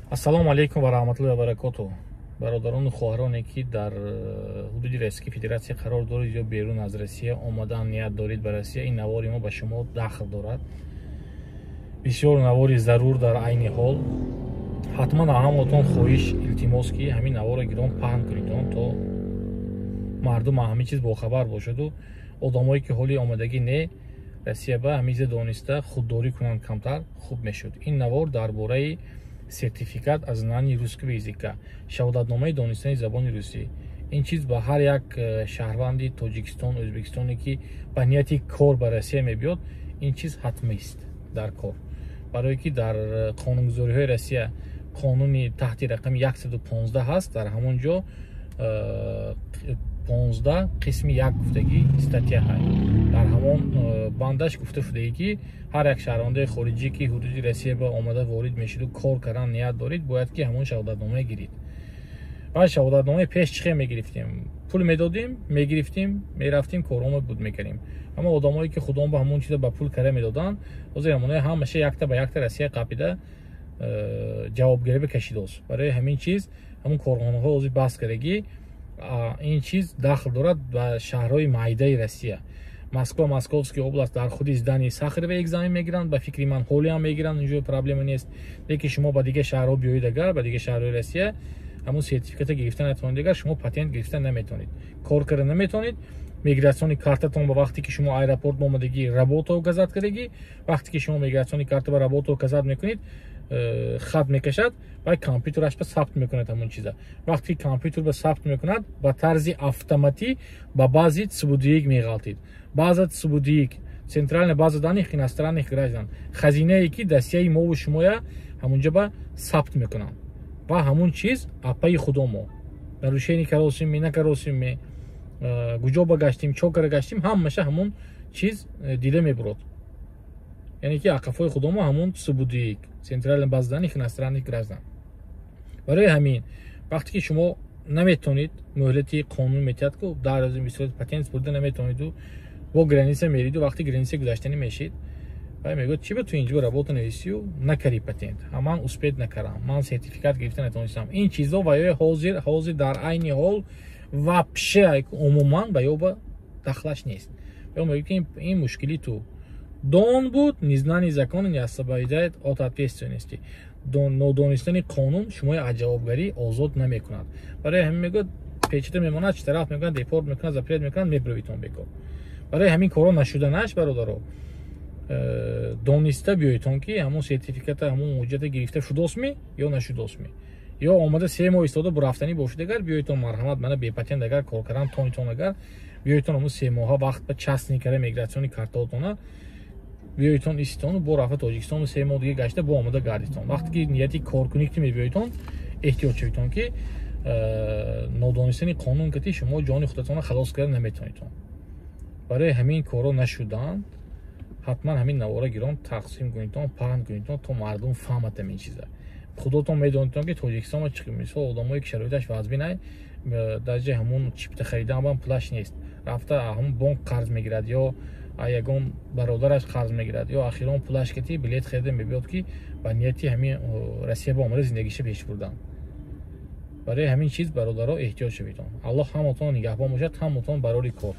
Ассалому алайкум ва раҳматуллоҳи ва баракотуҳ. Бародарону хоҳароне, ки дар ҳудуди Российской Федерация қарор доред ё берун аз Россия омадан ният доред ба Россия, ин навори мо ба шумо дахл дорад. Бисёр навори зарур дар айни ҳол. Ҳатман ҳамаатон хоҳиш, илтимос, ки ҳамин наворро гирон паҳн кунедон, то мардум ҳамин чиз бохабар бошаду одамое, ки ҳоли омадагӣ не Россия, ба ҳамин чиза дониста худдорӣ кунанд, камтар хуб мешуд. Ин навор дар бораи сертификат о знании русского языка, шаҳодатномаи донистани забони русӣ. Ин чиз ба ҳар як шаҳрванди Тоҷикистон, Ӯзбекистоне, ки ба нияти кор ба Россия мебиёд, ин чиз ҳатмист дар кор, барое ки дар қонунгузориҳои Россия қонуни таҳти рақами 115 ҳаст. Дар ҳамон ҷо 15 қисми 1 гуфтагӣ статья ҳай. Дар ҳамон бандаш гуфта шудагӣ, ки ҳар як шаҳрвандаи хориҷӣ, ки ҳудуди Россия ба омада ворид мешуду кор кардан ният доред, бояд ки ҳамон шаҳодатномае гирид. Ва шаҳодатномаи пеш чӣ хел мегирифтем? Пул медодем, мегирифтем, мерафтем, коромо буд мекардем. Аммо одамое, ки худон ба ҳамон чиза ба пул кара медоданд, ҳозир ҳамонаи ҳамаша якта ба якта Россия қапида, ҷавобгарӣ бикашидост. Барои ҳамин чиз ҳамон корхонаҳо ҳозир баҳс кардагӣ. Ин чиз дахл дорад ба шаҳрҳои майдаи Россия: Москва, Московский область. Дар худи здание Сахарова экзамен мегиранд. Ба фикри ман, ҳоле ҳам мегиранд, инҷо проблема нест. Лекин шумо ба дигар шаҳрҳо биёед агар, ба дигар шаҳрҳои Россия, ҳамун сертификата гирифта натавонед агар, шумо патент гирифта наметавонед, кор карда наметавонед. Миграционный картатон ба вақте ки шумо аэропорт омадагӣ, работа указать кардагӣ, вақте ки шумо миграционный карта ба работа указать мекунед, хат мекашад ва компютераш ба сабт мекунад ҳамон чиза. Вақте ки компютер ба сабт мекунад, ба тарзи автоматӣ ба бази ЦБУДИИК меғалтид. База ЦБУДИИК, центральная база данных иностранных граждан, хазинае, ки дастияи мову шумоя ҳамунҷа ба сабт мекунанд ва ҳамун чиз апаи худомо нарушение каросим, накаросим, куҷо ба гаштим, чо кара гаштим, ҳамаша ҳамун чиз дида мебурод. Яъне ки ақафои худомо ҳамун ЦБУДИИК, центральная база данных иностранных граждан. Барои ҳамин вақте ки шумо наметонед, муҳлати қонун метиҳад ку, 10 рӯзи бисрот патент бурда наметониду, бо граница мериду, вақти граница гузаштанӣ мешид, вай мегӯяд: «Чи ба ту инҷо работа нависию накари патент?» Ман успеть накардам, ман сертификат гирифта натонистам. Ин чизо ва ё ҳозир дар айни ҳол вообще умуман ба ё ба дахлаш нест. Ё мегӯяд, ки ин мушкили ту дон буд. Незнание закона не освобождает от ответственности. Нодонистани қонун шумои аз ҷавобгарӣ озод намекунад. Барои ҳамин мегӯяд, печата мемонад, чӣ тараф мекунад, депорт мекунад, запрет мекунад, мебуравитон бекор. Барои ҳамин корҳо нашуданаш, бародаро, дониста биёедтон, ки ҳамон сертификата, ҳамон ҳуҷҷата гирифта шудосмӣ ё нашудосмӣ, ё омада 3 моҳ истода бурафтанӣ бошед агар, биёедтон, марҳамат, мана бепатент агар кор кардан тонитон агар, биёедтон, ҳамон 3 моҳа вақт ба частный кара миграционный картаотона биёедтон, иститону бо рафта Тоҷикистон, 3 моҳ дига гашта, бо омада гардитон. Вақте ки нияти коркунӣ ки мебиёедтон, эҳтиёт шаведтон, ки нодонистани қонун кати шумо ҷони худатонро халос карда наметавонедтон. Барои ҳамин корҳо нашуданд, ҳатман ҳамин навора гирон тақсим кунедтон, паҳн кунедтон, то мардум фаҳмад ҳамин чиза. Худотон медонедтон, ки Тоҷикистон, мисол, одамое ки шароиташ вазбин ай, дар ҷои ҳамун чипта харидан бам пулаш нест, рафта ҳамун бонк қарз мегирад ё ягон бародараш қарз мегирад, ё ахирон пулаш кати билет харида мебиёд, ки ба нияти ҳамин Россия ба омада зиндагиша пеш бурдан. Барои ҳамин чиз, бародаро, эҳтиёт шаведон. Аллоҳ ҳаматон нигаҳбон бошад, ҳаматон барори кор.